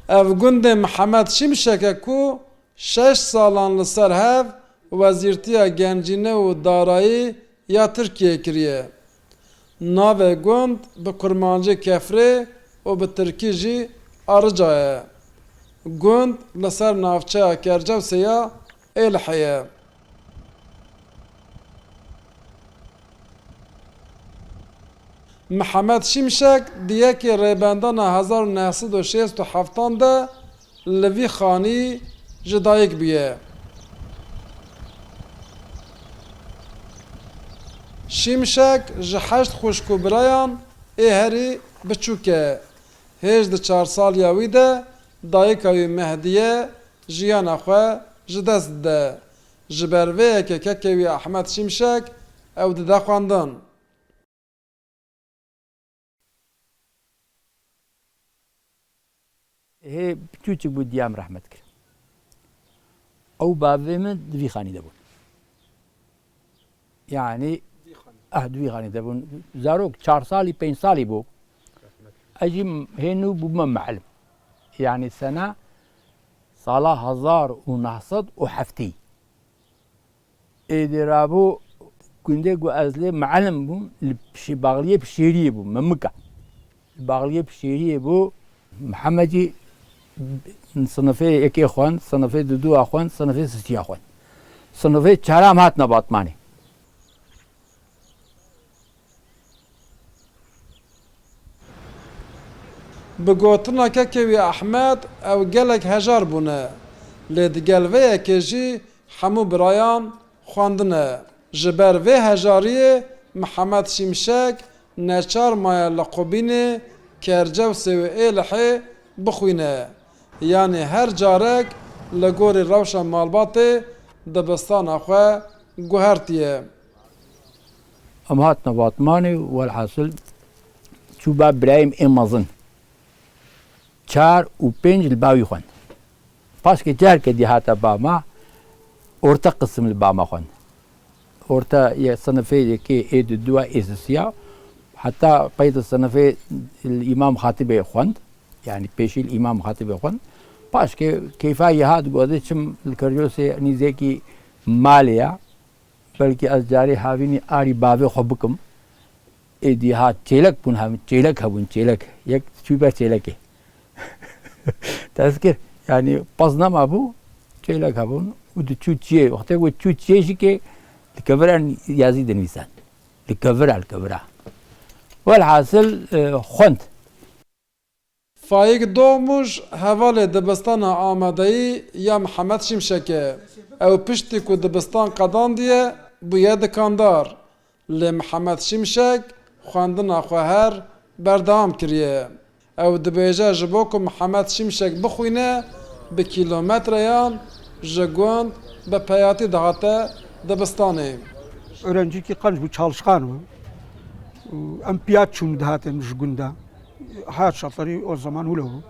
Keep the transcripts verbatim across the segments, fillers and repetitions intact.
Ev gundê Mihemed Şimşek e ku şeş salan li ser hev Wezîrtiya Gencîne û Darayî ya Tirkiyeyê kiriye. Navê gund bi kurmancî Kefrê û bi tirkî jî Arıca ye. Gund li ser navçeya Kercewsê ya Êlihê ye. Mihemed Şimşek di yekê Rêbendana hezar û neh sed û şêst û heftan de li vî xanî ji dayik bûye. Şimşek ji heşt xwişk û birayan ê herî biçûk e. Hêj di çar saliya wî de dayika wî Mehdiye jiyana xwe ji dest dide. Ji ber vê yekê kekê wî Ehmed Şimşek ew dide xwendin. Hê piçûçik bû, diya min rehmet kir. Ew bavê min di vî xanî de bûn. Yanî, ah, di vî xanî de bûn. Zarok çar salî, pênc salî bû. Ez jî hê nû bûbime melim. Yanî sena, sala hezar û neh sed û heftê. Êdî rabû gundê ku ez lê melim bûm, li pişê-, baxliyê Pişêriyê bû, Memika. Li baxliyê Pişêriyê bû, Mihemed jî sinifê yekê xwend, sinifê duduya xwend, sinifê sisiya xwend. Sinifê çaram hatine Batmanê. Bi gotina kekê wî Ehmed, ew gelek hejar bûne, lê digel vê yekê jî hemû birayan xwendine. Ji ber vê hejariyê Mihemed Şimşek neçar maye li Qubînê, Kercewsê û Êlihê bixwîne. Yanî her carek li gorî rewşa malbatê dibistana xwe guhertiye. Em hatine Batmanê, welhasil çû ba birayêm ê mezin. Çar û pênc li ba wî xwend. Paşkê carke dî hate ba me, orta qisim li ba me xwend. Orta ye sinifê yekê, ê duduya, ê sisiya. Heta peyda sinifê li Îmam Xatibê xwend. Yanî pêşî li Îmam Xatibê xwend. Paşkê keyfa yê hat, got, çim li Kercosê nîzekî malê ya. Belkî ez carê havînî arî bavê xwe bikim. Êdî ha çêlek bûn, hem çêlek hebûn, çêlek. Yek çû ber çêlekê. Te ez kir, yanî pez nema bû, çêlek hebûn û diçû çiyê. Wextê ku çû çiyê jî kê li kevira yazî dinivîsand. Li kevira, li kevira. Welhasil, e, xwend. Faik Doğmuş hevalê dibistana amadeyî ya Mihemed Şimşek e. Ew piştî ku dibistan qedandiye, bûye dikandar. Lê Mihemed Şimşek xwendina xwe her berdewam kiriye. Ew dibêje, ji bo ku Mihemed Şimşek bixwîne, bi kîlometreyan ji gund bi peyatî dihate dibistanê. Öğrenciyki qenc bû, çalışkan bû. Em piya çûn dihatin ji gunda. Hayat şartları o zaman öyle bû.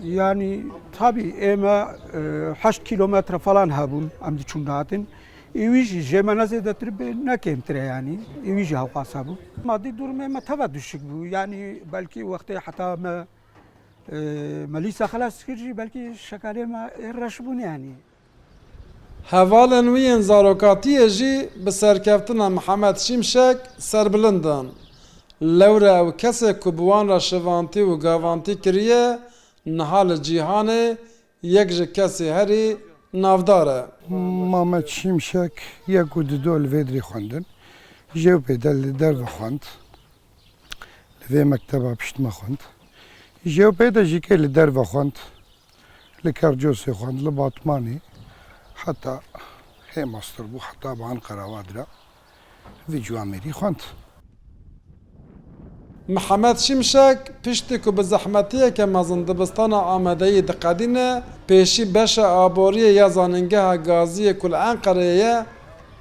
Yani tabii ême, e, heşt kilometre falan hebûn, em diçûn dihatin. Ê wî jî jê me ne zêdetir be, ne kêmtir e yani. Ê wî jî hewqas hebû. Maddi durumê me teva düşük bû. Yani belkî wextê heta me, e, me lîsa xelas kir jî belkî şekalê me ê reş bûn yani. Hevalên wî yên zarokatiyê jî bi serkeftina Mihemed Şimşek serbilind in. Lewre ew kesê ku bi wan re şivantî û gavantî kiriye, niha li cîhanê yek ji kesê herî navdar e. Mamed Şimşek yek û dido li vê dirê xwendin. Jê û pê de li derve xwend. Li vê mekteba pişt me xwend. Jê û pê de jî kê li derve xwend. Li Kercosê xwend, li Batmanê, heta hê master bû, heta bi Anqara ve dire vî ciwamêrî xwend. Mihemed Şimşek piştî ku bi zehmetiyeke mezin dibistana amadeyî diqedîne, pêşî beşa aboriyê ya Zanîngeha Gaziyê ku li Enqereyê ye,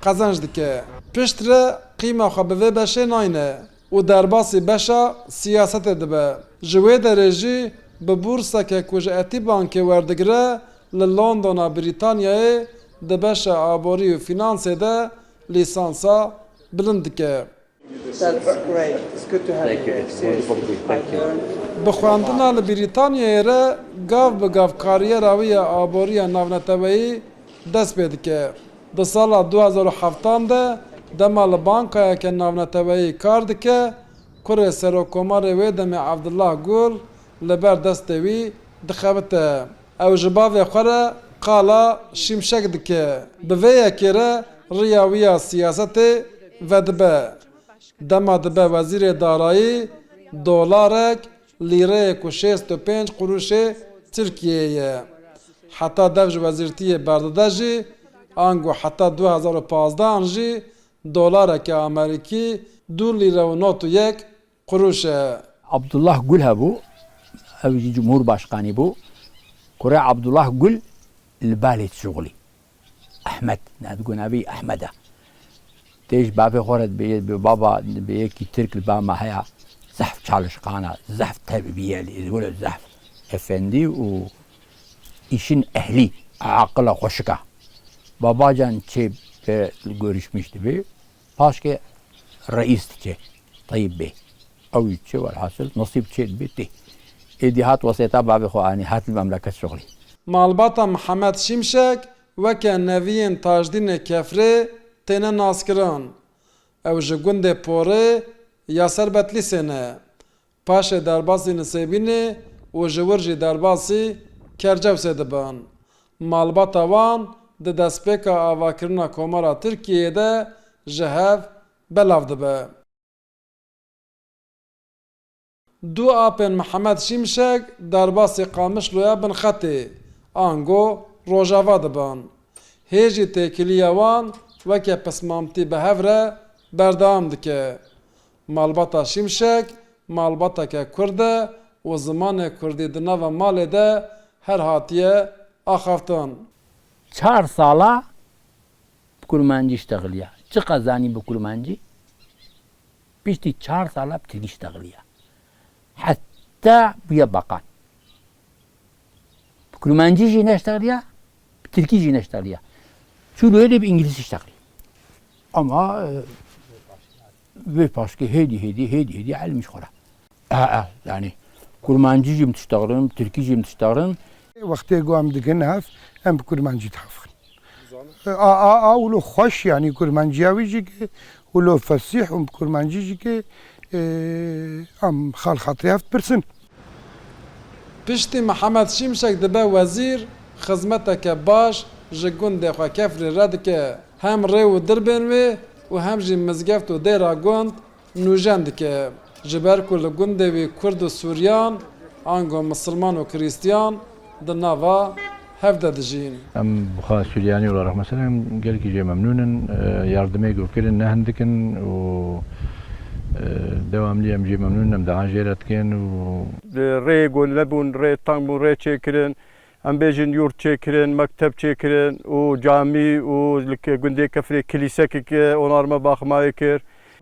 qezenc dike. Piştre qîma xwe bi vê beşê nayne û derbasî beşa siyasetê dibe. Ji wê derê jî bi bûrseke ku ji Etîbankê werdigire, li Londona Brîtanyayê di beşa aborî û fînansê de lîsansa bilind dike. That's great. It's good to have you here. Seriously. Thank you. Bi xwendina li Brîtanyayê re gav bi gav kariyera wî ya aborî ya navneteweyî dest pê dike. Di sala du hezar û heftan de dema li bankayeke navneteweyî kar dike, kurê serokkomarê wê demê Evdullah Gul li ber destê wî dixebite. Ew ji bavê xwe re qala Şimşek dike. Bi vê yekê re riya wî ya siyasetê vedibe. Dema dibe wezîrê darayî, dolarek lîreyê ku şêst û pênc quruşê Tirkiyeyê ye. Heta dev ji wezîrtiyê berdide jî, ango heta du hezar û pazdeh an jî dolareke amerîkî du lîre û nod û yek quruş e. Abdullah Gul hebû, ew jî Cumhurbaşkanî bû. Kurê Abdullah Gul li balê dişuxulî. Ehmed, ne digo navê Ehmed e. Tê ji bavê xwe re dibê, dibê baba, dibê yekî Tirk li ba me heye, zehf çalışkan e, zehf terbiyeli, wilo zehf efendî û îşin ehlî, aqila xweşik e. Babacan çê bi görüşmüş dibê, paşke reîs diçe, Tayyip Bey. Ew jî çi, welhasil, nasîb çê dibê tê. Êdî hat wesêta bavê xwe anî, hat li memleket şixulî. Malbata Mihemed Şimşek weke Neviyên Tajdînê Kefrê têne naskirin. Ew ji gundê Porê ya ser Betlîsê ne. Paşê derbasî Nisêbînê û ji wir jî derbasî Kercewsê dibin. Malbata wan di destpêka avakirina Komara Tirkiyeyê de ji hev belav dibe. Du apên Mihemed Şimşek derbasî Qamişloya Binxetê, ango Rojava dibin. Hê jî têkiliya wan weke pismamtî bi hev re berdewam dike. Malbata Şimşek malbateke Kurd e û zimanê Kurdî di nava malê de her hatiye axaftin. Çar sala bi kurmancî ştexiliya. Çiqas zanî bi kurmancî? Piştî çar sala bi tirkî ştexiliya. Heta bûye bakan. Bi kurmancî jî neştexiliya, bi tirkî jî neştexiliya. Çû lê de bi îngilîzî ştexilî. Ama, e, vê paşkê hêdî, hêdî, hêdî, hêdî elmiş xwe re. E, e, yanî kurmancî jî min tiştexilin, tirkî jî min tiştexilin. Wextê ku em digin hev, em bi kurmancî dihevxin. A, a, a, wilo xweş, yanî kurmanciya wî jî ki, wilo fesîh û kurmancî jî ki, e, em xal xatirê hev pirsin. Piştî Mihemed Şimşek dibe wezîr, xizmeteke baş ji gundê xwe Kefrî re dike. Hem rê û dirbên wê û hem jî mizgeft û dêra gund nûjen dike. Ji ber ku li gundê wî Kurd û Sûriyan, ango Misilman û Krîstiyan di nava hev de dijîn. Em bi xwe Suryanî olarak mesela em gelekî jê memnûn in. E, yardimê ku kirin ne hindik in û, e, dewamlî em jê memnûn in, em dua jê re dikin û Rê ku nebûn, rê teng bûn, rê çêkirin. Em bêjin yurt çêkirin, mekteb çêkirin û camî û li ke-, gundê Kefrê kilîsekek onarme baxmayê kir.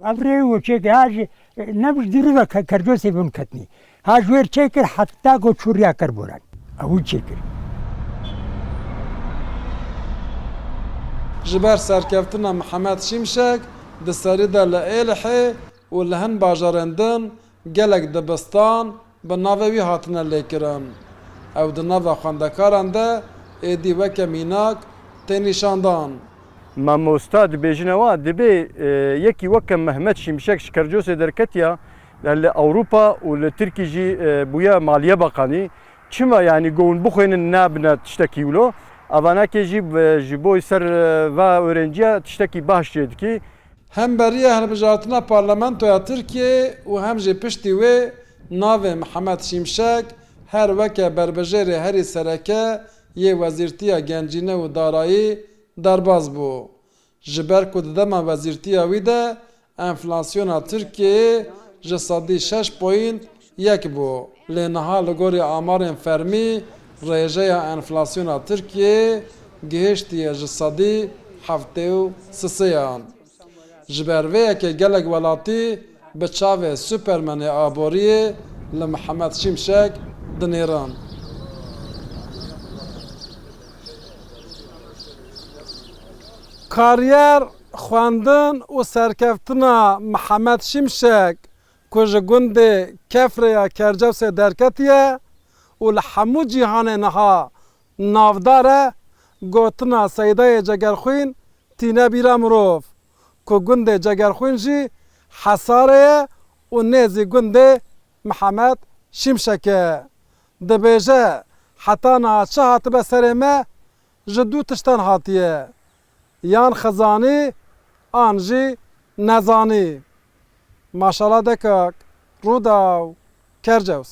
Ev rê û çêkir, ha ji, ne bi dûrî ve ke-, Kercosê bûn ketnî. Ha ji wêr çêkir heta ku çûriya kir boran. Ew çêkir. Ji ber serkeftina Mihemed Şimşek di serî de li Êlihê û li hin bajarên din gelek dibistan bi navê wî hatine lêkirin. Ew di nava xwendekaran de êdî weke mînak tê nîşandan. Mamosta dibêjine wa, dibê, e, yekî weke Mehmet Şimşek ji Kercosê derketiya, li Ewropa û li Tirkî jî, e, bûye maliye bakanî. Çima, yanî, ku hûn bixwînin nabine tiştekî wilo? Evanakê jî, e, ji bo ser, e, va öğrenciya tiştekî baş çê dikî. Hem beriya hilbijartina Parlamentoya Tirkiyeyê û hem jî piştî wê navê Mihemed Şimşek her weke berbijêrê herî sereke yê Wezîrtiya Gencîne û Darayî derbas bû. Ji ber ku di dema wezîrtiya wî de enflasyona Tirkiyeyê ji sedî şeş point yek bû, lê niha li gorî amarên fermî rêjeya enflasyona Tirkiyeyê gihiştiye ji sedî heftê û sê yan. Ji ber vê yekê gelek welatî bi çavê Supermanê aboriyê li Mihemed Şimşek dinêrin. Kariyer Xwendin û serkeftina Mihemed Şimşek ku ji gundê Kefrê ya Kercewsê derketiye û li hemû cîhanê niha navdar e, gotina Seydayê Cegerxwîn tîne bîra mirov, ku gundê Cegerxwîn jî Hesarê ye û nêzî gundê Mihemed Şimşek e. Dibêje, heta niha çi hatibe serê me, ji du tiştan hatiye, yan xizanî, an jî nezanî. Maşala dekak, Rûdaw, Kercews.